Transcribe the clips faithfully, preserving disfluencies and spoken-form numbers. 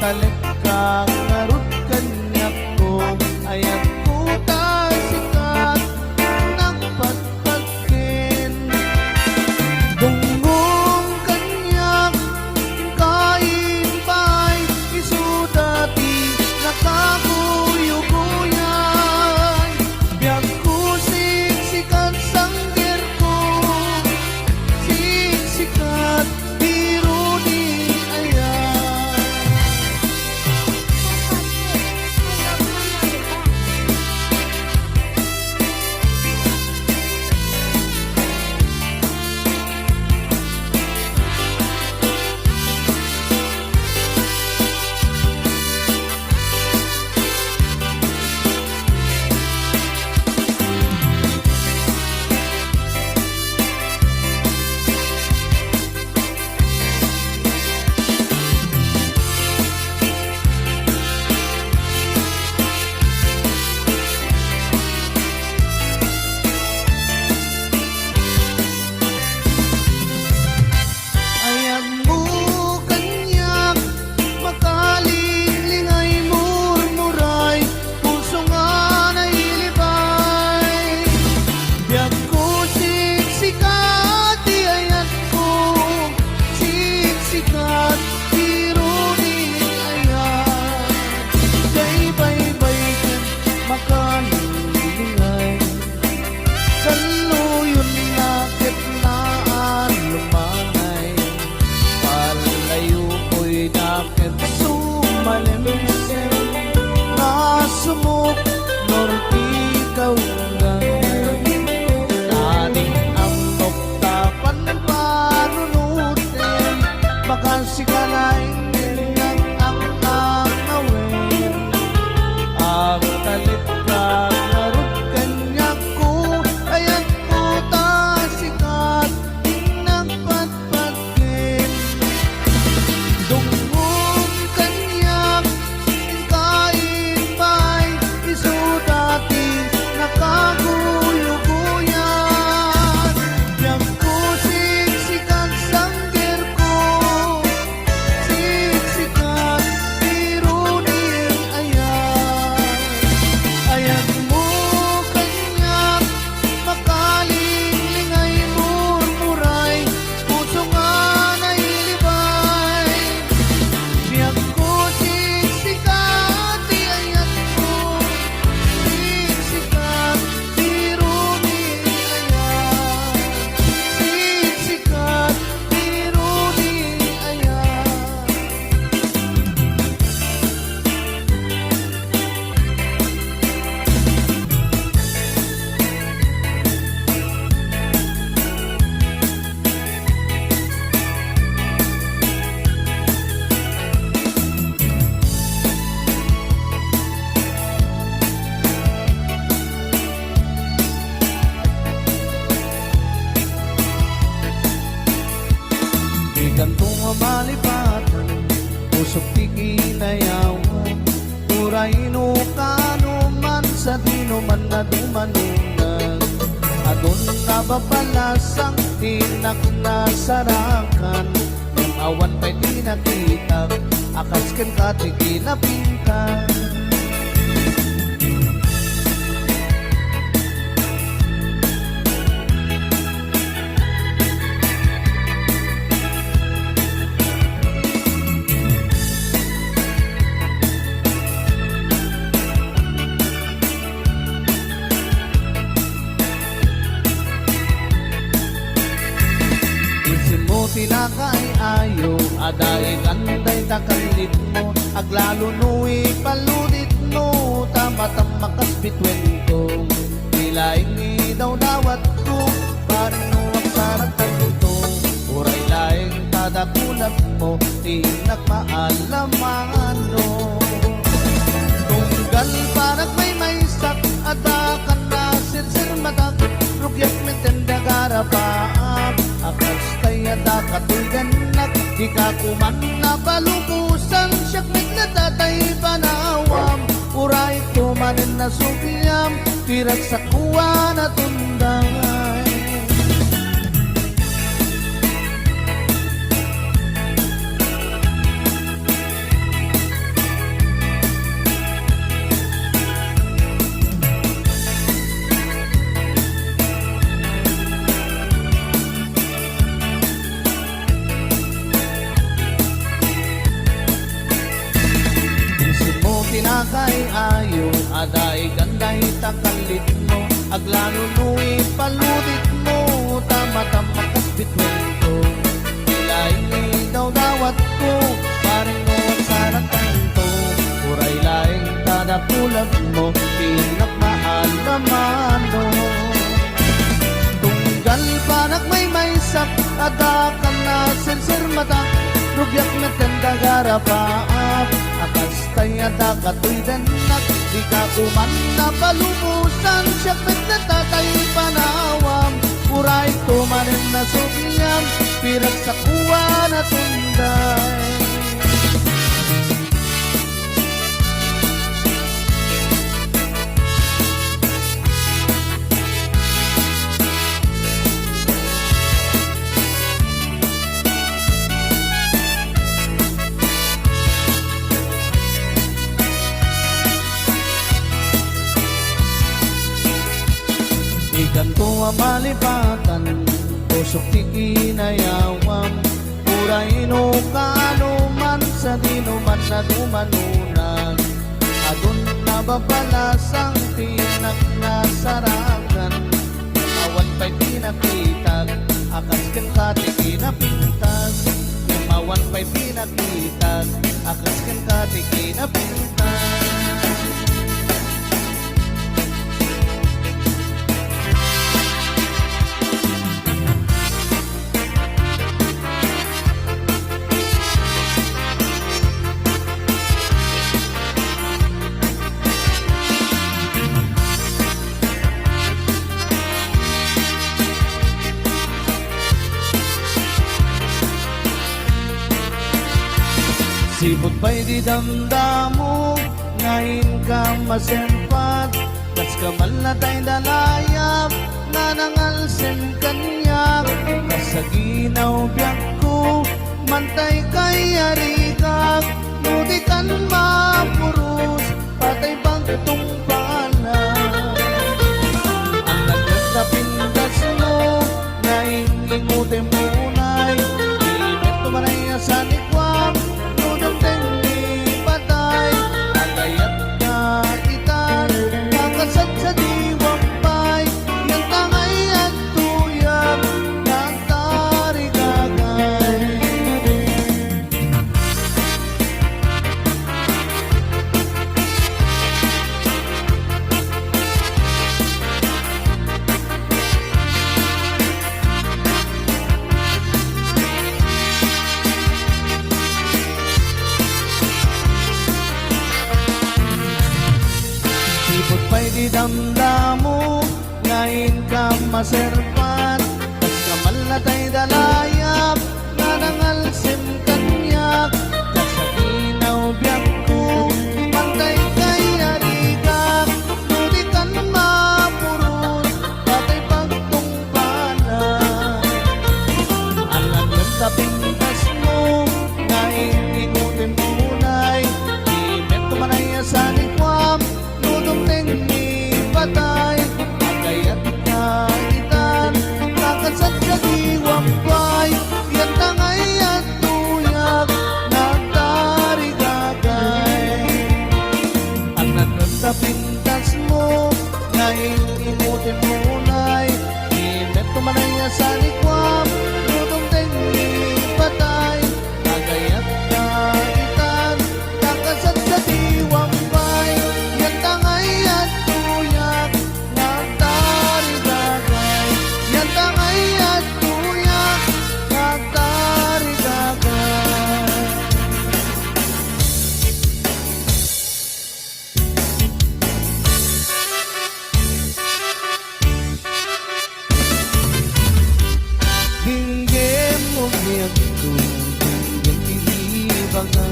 Talekka ngarud kaniak ko, ayatko ta sikat, nagpatpatken. Dungngom kaniak, kain pay, isuda ti nakaguyugoyan. Biagko siksikat, sanggerko siksikat, Pero ni aya. Ayatmo kaniak, makalinglingay, murmuray, puso nga nailibay. Biagko siksikat, ti ayatko siksikat, pero ni ayat. Tay baybay ket makalinglingay. Salluyon na ket naan lumangay. Palayo koy na ket sumalimsim. Nasumok norte kaunggay. Nading ammok ta panpanunotem. Makasikalay ang angawem. Agtalekka ngarud kaniak ko, ayatko ta sikat, nagpatpatken. Dungngom kaniak, kain pay, isuda ti nakaguyugoyan. Biagko siksikat, sanggerko siksikat, pero ni ayat. Ayatmo kaniak, makalinglingay, murmuray, puso nga nailibay. Biagko siksikat, ti ayatko siksikat, pero ni ayat. Siksikat, pero ni ayat. Dikanto nga malipatan, pusok ti kinayawan. Uray no kaano man, sadino man a dumanunan. Adun a babalasang ti naknasarakan. Ngem awan pay ti nakitak a kas kenka ti kinapintas. Isimmo ti nakaay-ayo, adda ikan dayta kannitmo, aglalo no ipaluditmo, ta matammakas bituenko. Ti laeng idawdawatko, parin no agsaratanto, uray laeng ta dakulapmo, ti innak maalamano. Tunggal panagmaymaysak, adda kan nasirsirmatak, rugiak met ken agarapaak, a kasta aya ta katuy-annak, dika koman napalubosan, siak met latta tay panawam, uray to manen nasukliam, ti ragsak ko a natungday. Nakay-ayo, adda ikan dayta kallitmo, aglalo no ipaluditmo, ta matammakas bitwenko. Ilaing idawdawatko, paringo, sarakanto, uray laeng ta dakulagmo, ti innak maalamanno. Tunggal panagmaymaysak, adda kan nasirsirmatak, rugiak met ken dagarapaak, a kastay adda katoy dennak, dika koman napalubosan, siak met ni tatay panawam, urayto manen nasukliam, pirak sakuan a tunday. Ikanto a malipatan, pusok ti kinayawam, uray no kaano man, sadino man nadumanunag. Adun nababalasang ti innak nasarakan, awan pay pinakitak, a kas kenka ti kinapintas. Ngem awan pay pinakitak, a kas kenka ti kinapintas. Sipud pay di damdamo nga inka maserpat, kas kamallatay da layap nga nangalsem kaniak. Kas aginabiakko, mantay kay arigak, no dikan mapuros, patay bangtong bala. Annak met a pintasno, nga ing-ingutem unay, di met tumanay a sanikuam, no dumteng ni patay, agayat nga itan, nakasadsadiwak pay, yantangay agtuyak, nagtarigagay. Sipud pay di damdamo, nga inka maserpat, kas kamallatay da layap, nga nangalsem kaniak, kas aginabiakko, mantay kay arigak, no dikan mapuros, patay bangtong bala. Annak met a pintasmo, nga ing-ingutem unay, di met tumanay a sanikuam, no dumteng ni patay, agayat nga itan, nakasadsadiwak pay, yantangay agtuyak, nagtarigagay. Annak met a pintasmo, nga ing-ingutem unay, di met tumanay a sanikuam, no dumteng ni patay, agayat nga itan, nakasadsadiwak pay, yantangay agtuyak, nagtarigagay, yantangay agtuyak, nagtarigagay. Dinggem mo biagko, dinggem ti ibaga,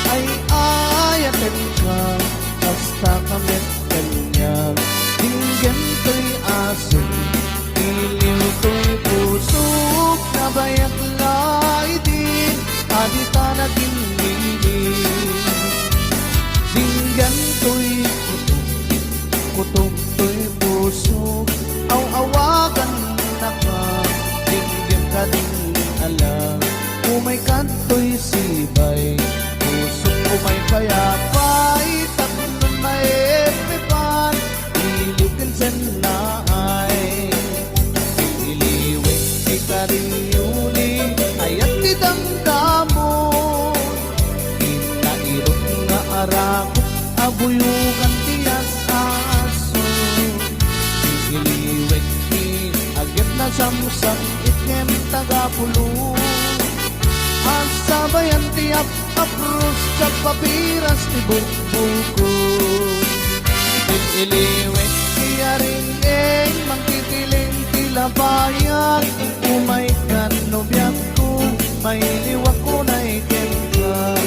ay-ayatenka, kasta ka met kaniak. Dinggem toy asuk, iliw toy pusok, nabayak la idi, a dita nagimbiling. Dinggem toy kutok, kutok toy pusok, aw-awagannaka, dinggem kadin ala. Umay kadtoy sibay, pusok, umay pay a pay, ta Arakop a buyogan ti as-aso. Iliwek ti agep nasamsam itnem tagapulo. Asabayan ti ap-, aprus, ket papiras ti bukbuko. Iliwek ti aring-eng, mangtitiling ti labayag. Umaykan no biagko, mailiwak unay kenka.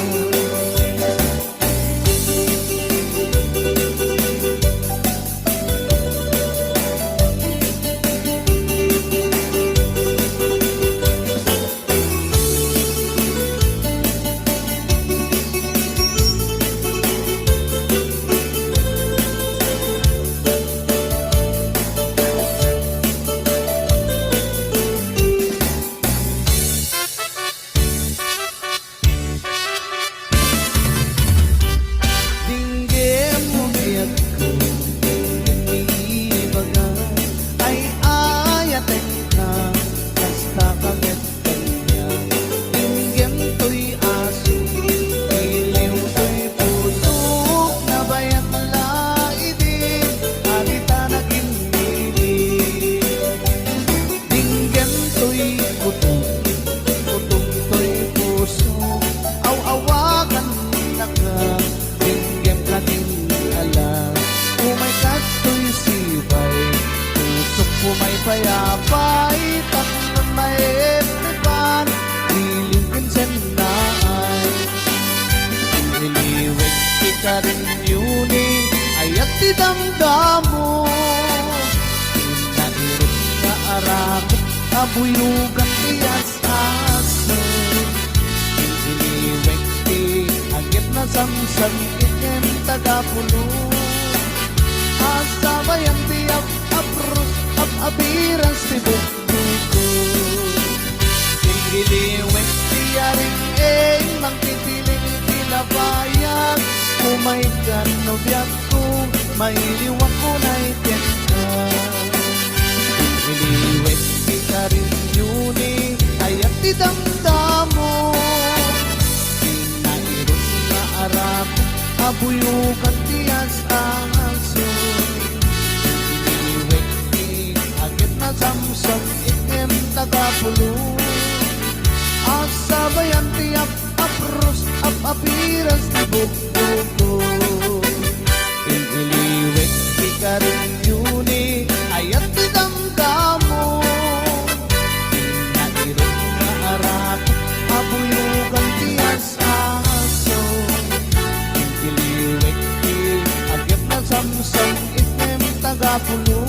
Dinggem mo biagko, ibaga, ay-ayatenka, kasta ka met kaniak. Dinggem toy aso, iliw toy pusok, nabayag la idi, a dita nagin-ibig. Dinggem toy kutom, kutom toy puso, aw-awagannaka, dinggem ka din ala. Umayka toy sibay, pusok pumaypayabay, tapno maippan, iliw ken sennaay. Iliwek ti karinyo ni ayat ti damdamo. Nairut nga arakop a buyogan ti as-aso. Iliwek ti agep nasamsam itnem tagapulo. Asabayan ti ap-, aprus, ap-, apiras ti bukbuko. Iliwek ti aring-eng, mangtitiling ti labayag. Umaykan no biagko, mailiwak unay kenka. Iliwek ti karinyo ni ayat ti damdamo. Nairut nga arakop a buyogan ti as-aso. Iliwek ti agep nasamsam itnem tagapulo. Asabayan ti ap-, aprus, ap-, apiras ti bukbuko. Iliwek ti karinyo ni ayat ti damdamo. Nairut nga arakop a buyogan ti as-aso. Iliwek ti agep nasamsam itnem tagapulo.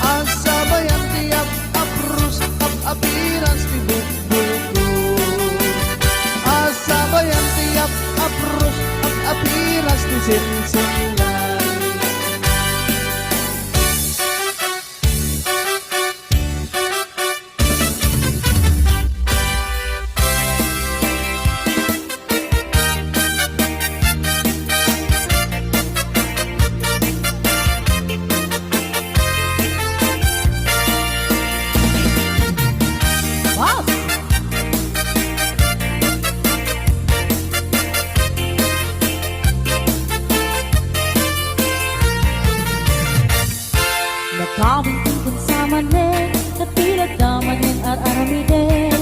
Asabayan ti ap-, aprus, ap-, apiras ti bukbuko. Asabayan ti ap-, aprus, ap-, apiras ti sinsinlan. Boss! Nakawingking ken sa manen, natilada manen ar-aramiden.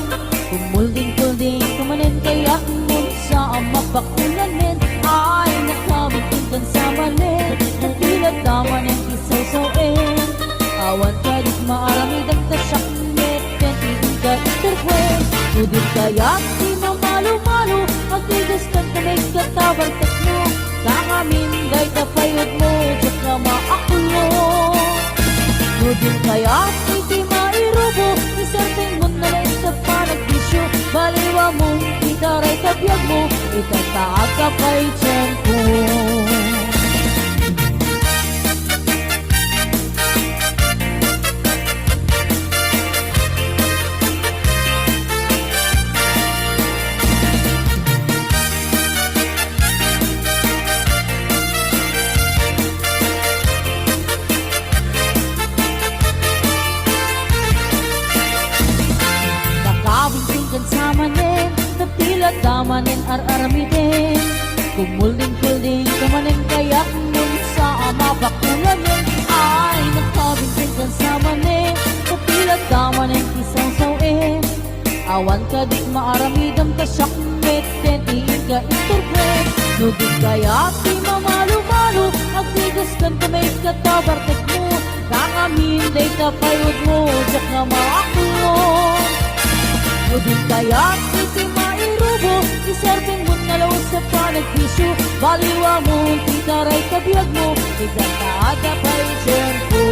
Kumulding-kulding ka manen, kayatmo sa a mapakulanen. Ay, nakawingking ken sa manen, natilada manen ti sawsawen. Awan kadi maaramiden ta siak met ken ti inka interkuen. Udit kayat ti mamalo-malo, agtigas ken kami ket tabartekmo. Ta ngamin dayta payudmo, diak nga maaklo. No din kayat iti mairubo, isertengmo na laeng sa panagbisio. Baliwamon ita dayta biagmo, ita ta agka pay tiempo. Nakawingking ken sa manen, natilada manen ar-aramiden. Kumulding-kulding ka manen, kayat mo sa a mapakulanen. Ay, nakabingbing ka sa manen, kapila ta manen ti sawsawen. Awan kadi maaramidem ta siak met ti inka inturbek. No di kayat ti mamalumalu, agtigas kan ta may katabartekmo. Tangamin dayta payudmo, diak nga maaklon. No di kayat iti mairubo, isardengmo na laus a panagbisio. Baliwamon ti taray ta biagmo, iti adda pay tiempo.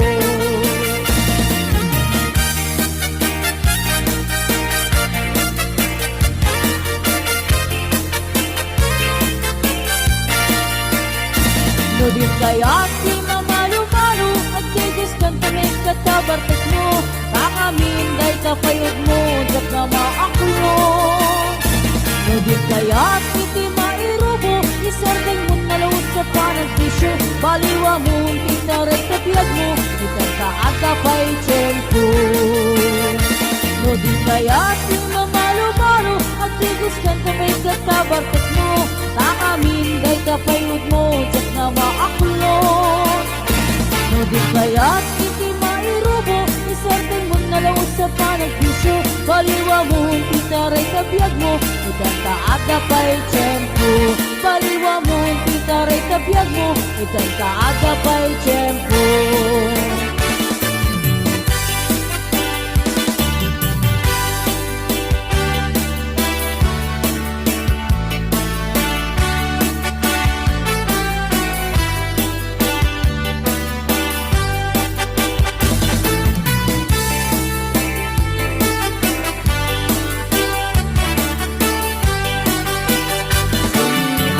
No di kayat ti mamalumalu, agtigas kan ta may katabartekmo. Tangamin dayta payudmo, diak nga maaklon. No di kayat iti mairubo, isardengmo na laus a panagbisio. Baliwamon ti taray ta biagmo, iti adda pay tiempo. No di kayat ti mamalumalu, agtigas kan ta may katabartekmo. Tangamin dayta payudmo, diak nga maaklon. No di kayat iti mairubo, isardengmo na laus a panagbisio. Baliwamon ti taray ta biagmo, iti adda pay tiempo. Baliwamon ti taray ta biagmo, iti adda pay tiempo.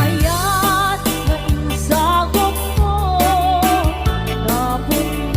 Ayat nga insagupko, napun-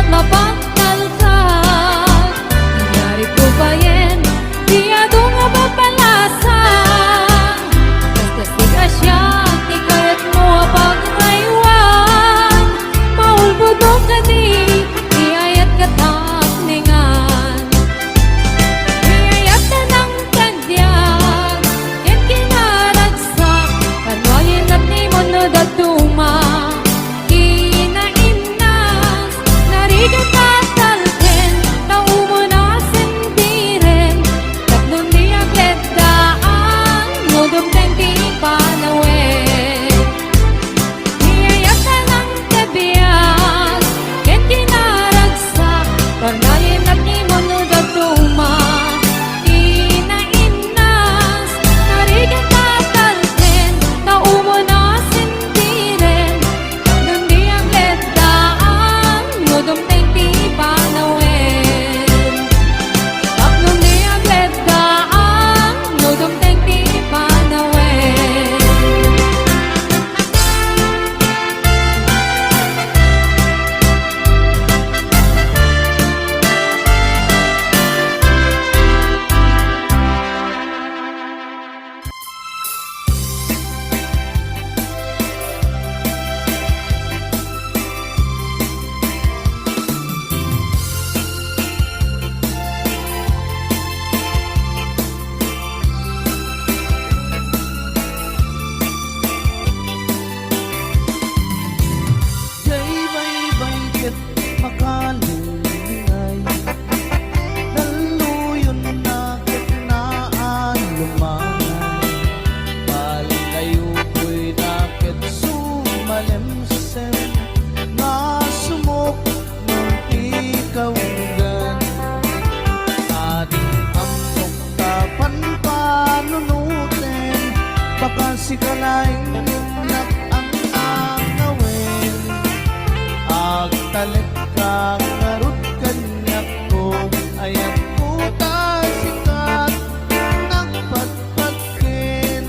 Mapagtalkak, nangyari ko payen, ti adu nga papalasang. Kaskas ti kasiak, ti kayatmo a pagraywan. Maulbodok kadi, ti ayat katapningan. Ti ayat a nangtagdiag, ken kinaragsak, kano a linapnimon no dadduma. Kinainnas, narigat a talken, ta umuna sentiren, tapno di agleddaan, no dumteng ti panawen. Ti ayat a nangtagdiag, ken kinaragsak, kano a linapnimon no dadduma. Kinainnas, narigat a talken, ta umuna sentiren, tapno di agleddaan, no dumteng ti panawen. Tapno di agleddaan, no dumteng ti panawen. Jay baybay ket makalingay, dalluyonna ket naalumangay, palayokoyna ket sumalemsem, nasumok no ti kaunggan. Ading ammok ta panpanunoten, baka sika laeng innak ang angawen. Agtalekka ngarud kaniak, kung ayatko ta sikat, nagpatpat ken.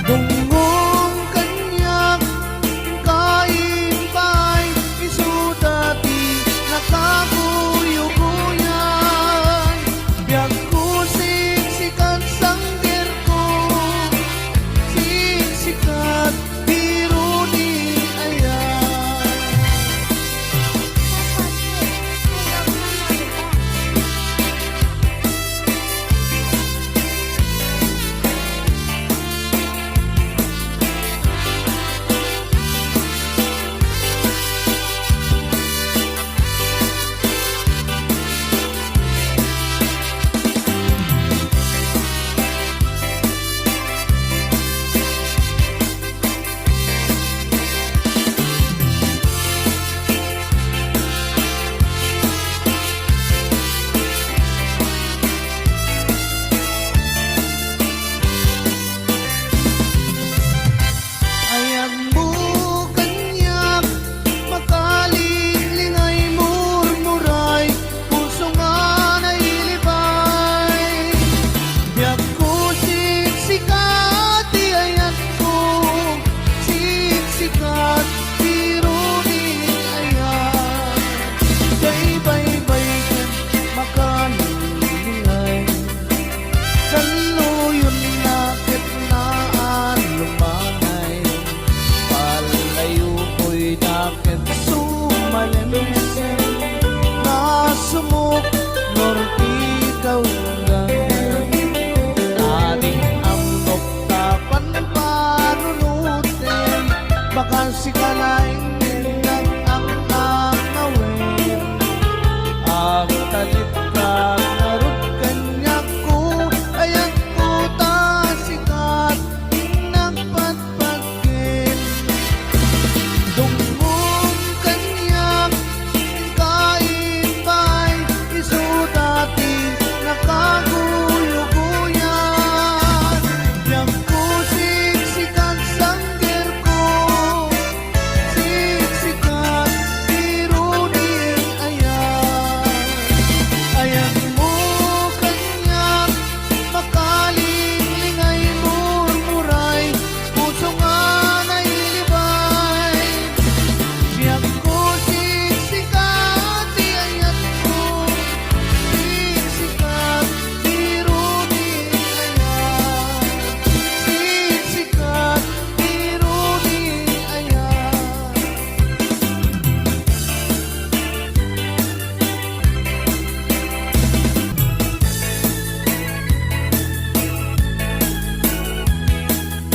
Dungngon kaniak, kaimbaay, isuda ti nakaguyugoyan. Biagko, siksikat, sanggerko, siksikat, ti runi ayat. Ayatmo kaniak, makalinglingay, murmuray, puso nga nailibay. Biagko, siksikat ti ayatko, siksikat ti runi ayat. Jay baybay ket makalingay, dalluyonna ket naalumangay, palayokoyna ket sumalemsem, nasumok no ti kaunggan. Ading ammok ta panpanunoten, baka sika laeng